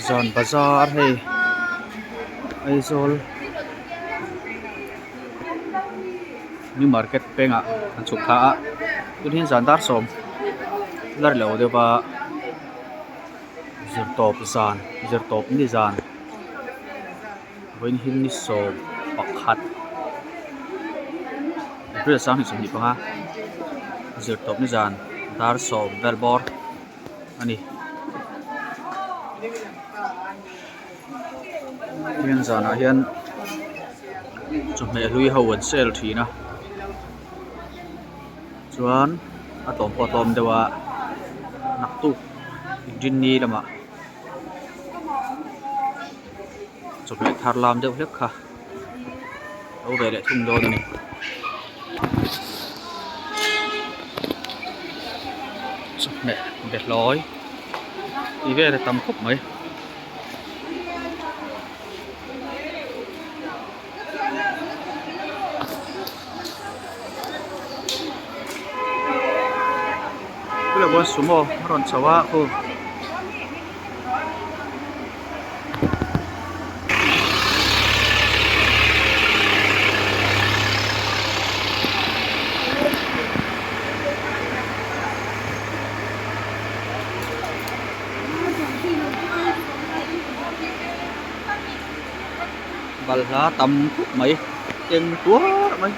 Zan bazar hei Aizawl new market pengah an chhuk thla a tun hi zan dar sawm la ri lo deuh va zirtawp zan zirtawp ni zan vawiin hi ni 11 April 2025 zirtawp ni zan dar sawm vel bawr a ni. Heng zanah hian chawhmeh hlui ho an sale thin a chuan a tlawm pawh a tlawm deuh a naktuk inrinni lamah chawhmeh thar lam deuh hlek kha lo ve leh thung dawn a ni. Chawhmeh behlawi tih vel a tam khawp mai. Chulai pawh sumo a rawn chho a khu. Balhla tam khawp mai eng tuar mai.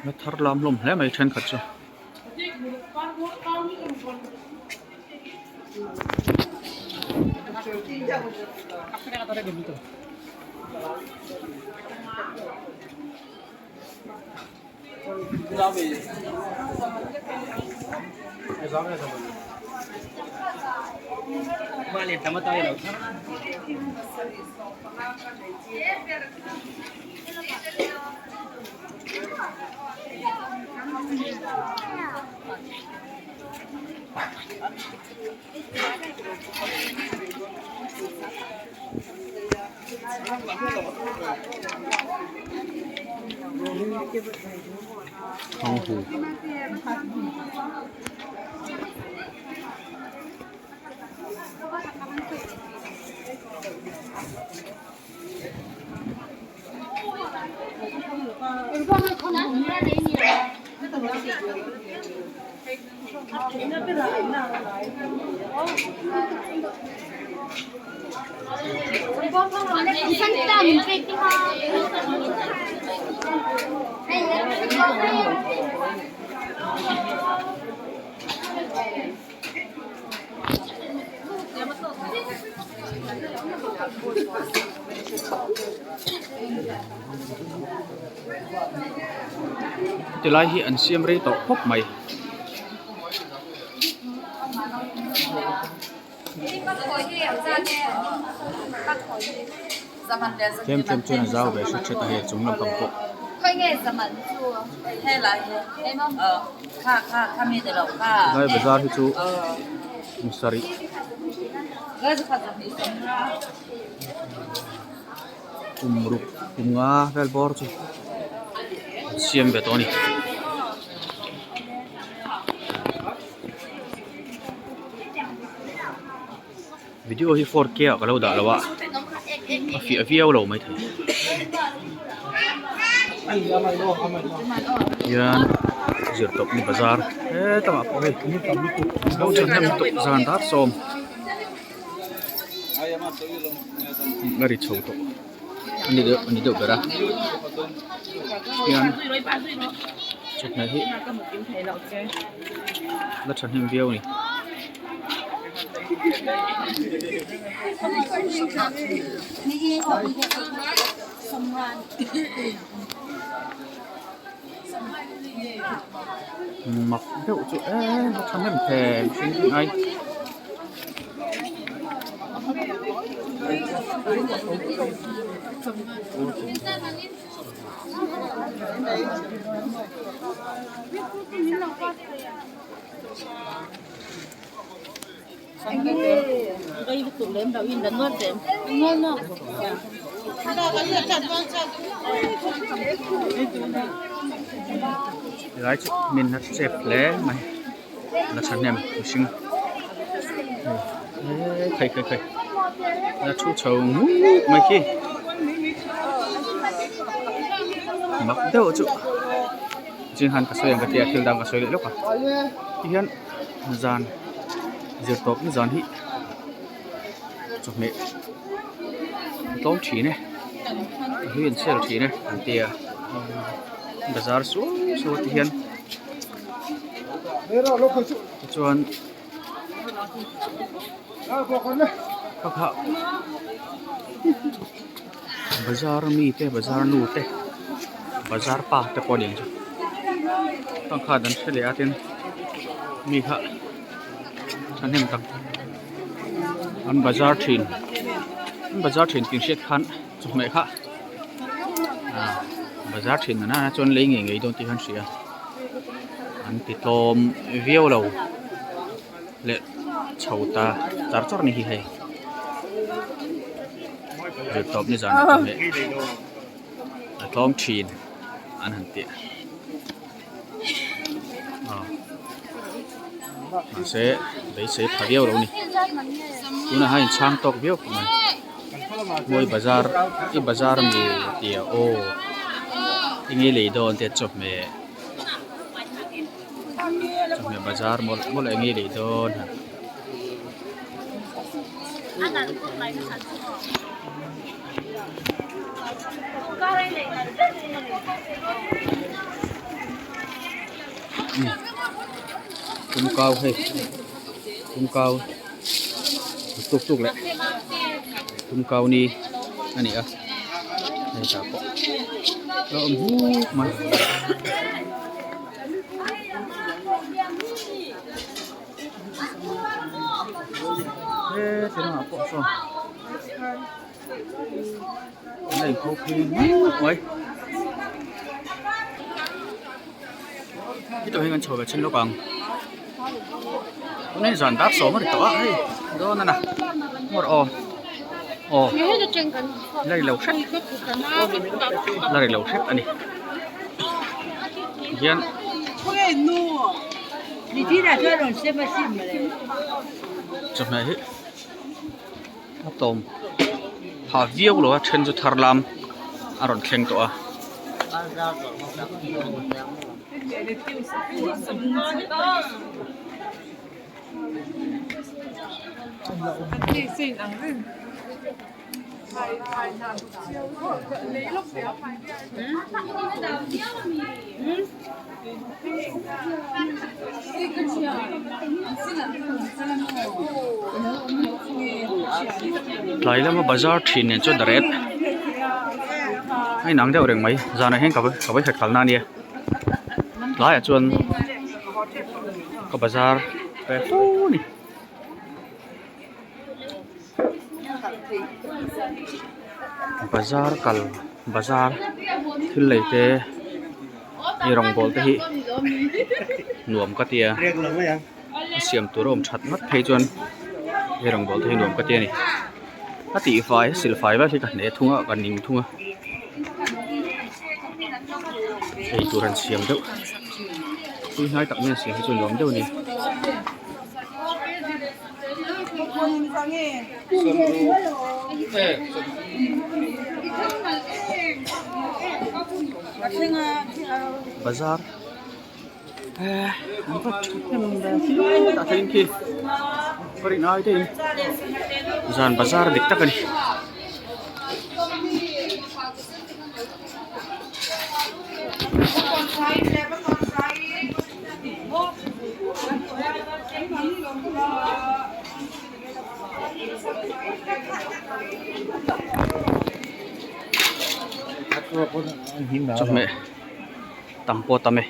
La thar lam hlawm hle mai thenkhat chu. Khanghu. Tilai hi an siam rei tawh khawp mai. Tlem tlem chuan a zau ve hret hret a hei a chung lampang pawh. Helai bazar hi chu kum sarih kum ruk kum nga vel bawr chu an siam ve tawh a ni. Video hi 4K ah ka lo dah lo a a fiah viau lo maithei hian zirtawp ni bazar hetlangah pawh hei lo thahnem tawp zan dar sawm a ri chho tawh a ni deuh a ni deuh ber a hian chawhmeh hi la thahnem viau a ni. Mak deuh chu eee a thahnem thei mihring ai. Helai chu min a chep hle mai la thahnem mihring eee khai khai khai la thu chho ngut mai khi mak deuh chu zing han ka sawi ang ka tia thil dang ka sawi leh lawk a tihian. Zan zir tawp na zan hi chawhmeh a tlawm thin e a hlui an sale thin e an tia bazar suau suau te hian tichuan kha kha bazar mi te bazar nu te bazar pa te pawh a ni ang chu thangkhat an hre leh a tin mi kha thahnem tak an bazar thin an bazar thin tih hriat khan chawhmeh kha ah bazar thin nana chuan lei ngei ngei dawn tih kha an hria an ti tlawm viau lo. Leh chho ta char char ni hi hei zir tawp ni zan ah leh a tlawm thin an han tih a mahse beisei pha viau lo ni tunah hian inchhang tawk viau khawp mai mawi bazar i bazar ami tih a aw enge lei dawn te chawhmeh. Chawhmeh bazar mawlh mawlh eng nge lei dawn ha. Tumkau hei tumkau tuk tuk leh tumkau ni a ni a hei tah pawh a awm huk mai. He ti lamah pawh sawn an la inpho phei hmuk mai hetah hian kan chho ve chhin lawk ang tunah hian zan dar sawm a ri tawh a hei dawn a na ngawr aw aw la ri lo hret la ri lo hret a ni. Hian chawhmeh hi a tawm phah viau lo a then chu thar lam a rawn thleng tawh a. Tlai lama bazar thin nen chuan ret a inang deuh reng mai zanah hian ka ka vawikhat kalna ania tlaiah chuan ka bazar ve fo a ni. Bazar kal bazar thil lei te ei rawngbawl te hi nuam ka tia a siam tur a awm that ngat phei chuan ei rawngbawl te hi nuam ka ti a ni a tih fai a sil fai vel hi ka hne thung a ka ning thung a ei tur an siam deuh tui hnai tak mai an siam hi chu nuam deuh a ni. Bazar eh an va thahnem ve hle tah hian khi ka rin ai deuhin zan bazar dik tak a ni. Chawhmeh tam pawh a tam e.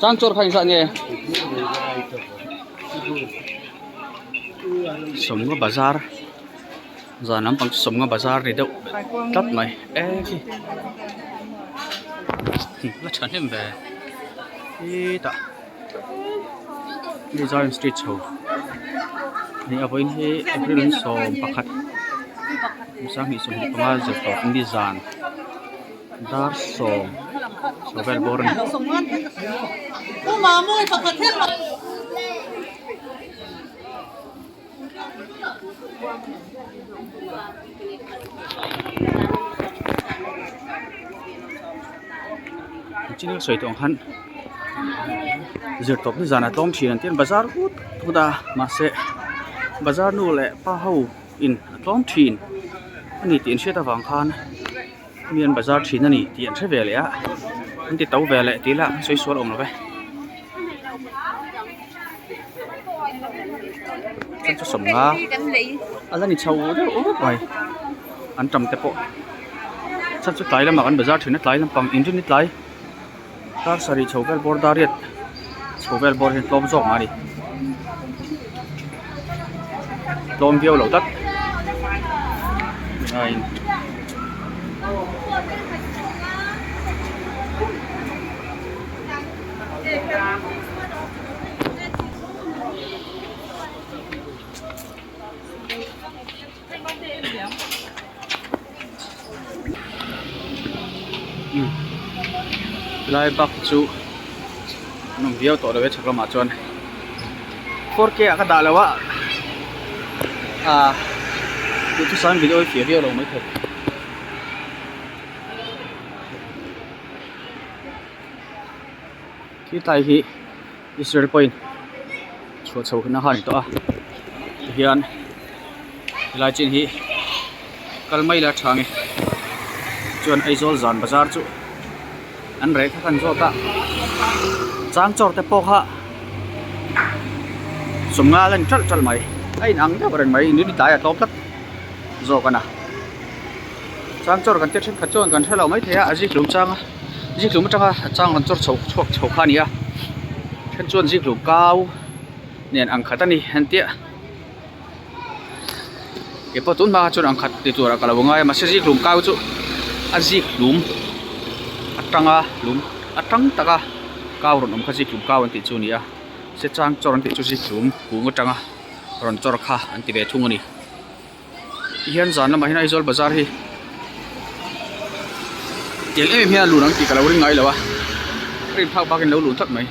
Changchawr kha engzah nge? Sawmnga bazar zan lampang chu sawmnga bazar ni deuh tlat mai e khi la thahnem ve hetah hei zion street chho hei a vawiin hi april 11 sanghnih 25 zirtawp nizan. Dar sawm chho vel bawr a ni. Chin sawi tawh ang khan zirtawp hi zanah tlawm thin an ti a bazar ut ut a mahse bazar nu leh pa ho in a tlawm thin a ni tih an hriat avang khan. Mi an bazar thin a ni tih an hre ve leh a an ti to ve leh tih lah an sawi sual awm lo ve chuan chu sawmnga a la ni chho deuh uk mai an tam te pawh chuan chu tlai lamah kan bazar thin a tlai lampang inrin ni tlai dar sarih chho vel bawr dar riat chho vel bawr hian tlawm zawk mah a ni tlawm viau lo tlat a in Helai bak chu an awm viau tawh lo e chhak lamah chuan 4K ah ka dah lo a ah duhthusam video hi fiah viau lo maithei. Khi tlai hi Israel pawhin chhuah chho na kha a ni tawh a tihian helai chin hi kal mai la tha nge chuan Aizawl zan bazar chu an reh kha kan zawt a changchawr te pawh kha sawmnga a la ni ṭalh ṭalh mai a in ang deuh reng mai ni tlai a tlawm tlat zawk a na changchawr kan tia thenkhat chuan kan hrelo maithei a a zikhlum chang a zikhlum atanga chang rawn chawr chho chhuak chho kha a ni a then chuan zikhlum kau nen ang khat a ni an tia keipawh tun hma kha chuan ang khat ti turah ka lo ngai a mahse zikhlum kau chu a zikhlum atanga hlum atang taka kau rawn awm kha zikhlum kau an tih chu a ni a se chang chawr an tih chu zikhlum kung atanga rawn chawr kha an ti ve thung a ni. Tihian zan lamah hian Aizawl bazar hi tiang em em hian a lun ang tih ka lo ring ngai lo a ka rin phak bakin lo lun tlat mai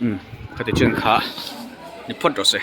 umm khati chin kha ni phawt rawh se.